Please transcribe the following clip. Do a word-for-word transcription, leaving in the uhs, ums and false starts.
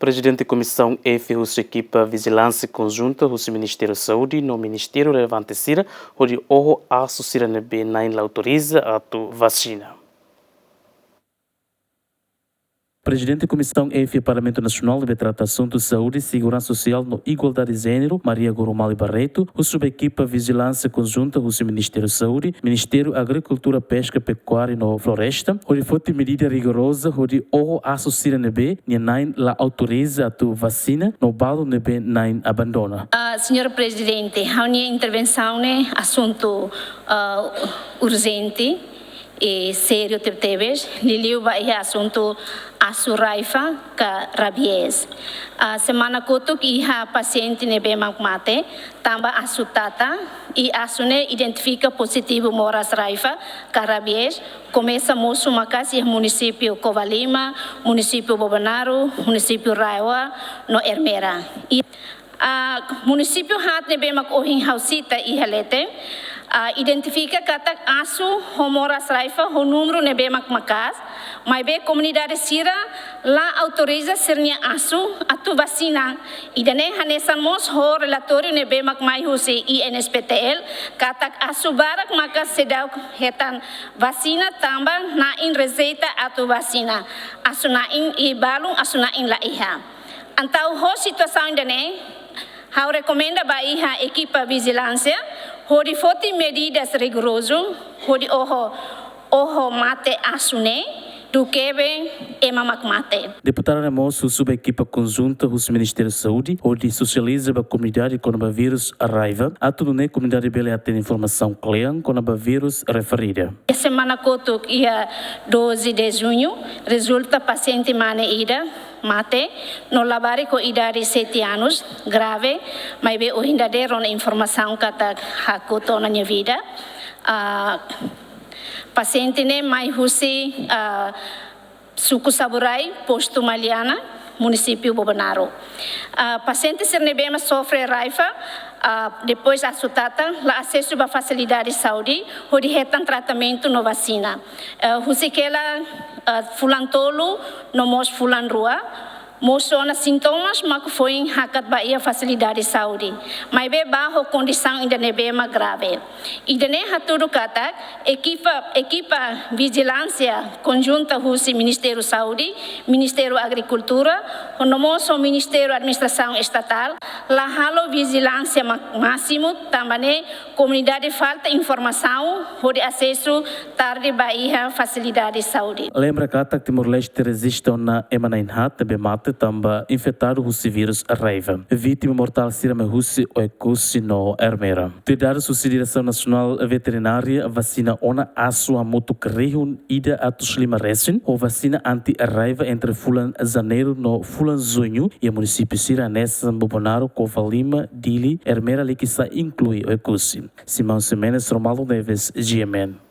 Prezidente Komisaun F husi ekipa vijilánsia konjunta husi Ministériu Saúde no ministériu relevante sira hodi oho asu sira ne'ebé na'in la autoriza atu vasina. Prezidente Komisaun F Parlamentu Nasionál ne'ebé trata asuntu saúde, seguransa sosiál no igualdade jéneru, Maria Goromali Barreto, husu ba ekipa vijilánsia konjunta husi Ministériu Saúde, Ministériu Agrikultura, Peska, Pekuária no Floresta, hodi foti medida rigoroza hodi oho asu sira ne'ebé nia na'in la autoriza atu vasina no balu ne'ebé na'in abandona. Ah, Señór Prezidente, ha'u-nia intervensaun ne'e asuntu, ah, urjente i sériu tebetebes, liuliu ba iha asuntu asu raifa ka rabies. Ah, semana kotuk iha pasiente ne'ebé mak mate tanba asu tata, i asu ne'e identifika pozitivu moras raifa ka rabies, komesa mosu maka'as iha munisípiu Covalima, munisípiu Bobonaro, munisípiu RAEOA no Ermera. I, ah, munisípiu haat ne'ebé mak ohin ha'u sita iha leten, ah, identifika katak asu ho moras raifa ho númeru ne'ebé mak maka'as, maibé komunidade sira la autoriza sira-nia asu atu vasina. Ida-ne'e hanesan mós ho relatóriu ne'ebé mak mai husi I N S P T L, katak asu barak maka seidauk hetan vasina tanba na'in rejeita atu vasina. Asu na'in i balun asu na'in la iha. Entaun ho situasaun ida-ne'e, ha'u rekomenda ba iha ekipa vijilánsia hodi foti medidas rigorozu hodi oho, oho mate asu ne'e, duké be ema mak mate. Deputada ne'e mós husu ba ekipa konjunta husi Ministériu Saúde hodi sosializa ba komunidade kona-ba vírus raifa, atu nune'e komunidade bele hatene informasaun kle'an kona-ba vírus referida. Semana kotuk iha doze de junho, rezulta pasiente mane ida mate, no labarik ho idade sete anos, grave, maibé ohin dadeer rona informasaun katak hakotu ona nia vida. Ah, pasiente ne'e mai husi, ah, suku Saburai, postu Maliana, munisípiu Bobonaro. Ah, pasiente sira ne'ebé mak sofre raifa, ah, depois asu tata, la asesu ba fasilidade saúde hodi hetan tratamentu no vasina. Ah, husik hela, ah, fulan tolu no mós fulan rua, mosu ona sintomas mak foin hakat ba iha fasilidade saúde. Maibé ba ho kondisaun ida ne'ebé mak grave. Ida-ne'e hatudu katak ekipa, ekipa vijilánsia konjunta husi Ministériu Saúde, Ministériu Agrikultura, no mós ho Ministériu Administrasaun Estatál, la halo vijilánsia ma-, másimu, tanba ne'e komunidade falta informasaun hodi asesu tarde ba iha fasilidade saúde. Lembra katak Timor-Leste rejista ona ema na'in haat ne'ebé mate tanba infetadu husi vírus raifa. Vítima mortál sira mai husi Oekusi no Ermera. Tuir dadus husi Diresaun Nasionál Veterinária, vasina ona asu hamutuk rihun ida atus lima resin, ho vasina anti-raifa entre fulan Janeiru no fulan Juñu, iha munisípiu sira hanesan Bobonaro, Covalima, Dili, Ermera, Likisá, inklui Oekusi. Simão Ximenes, Romualdo Neves, G M N.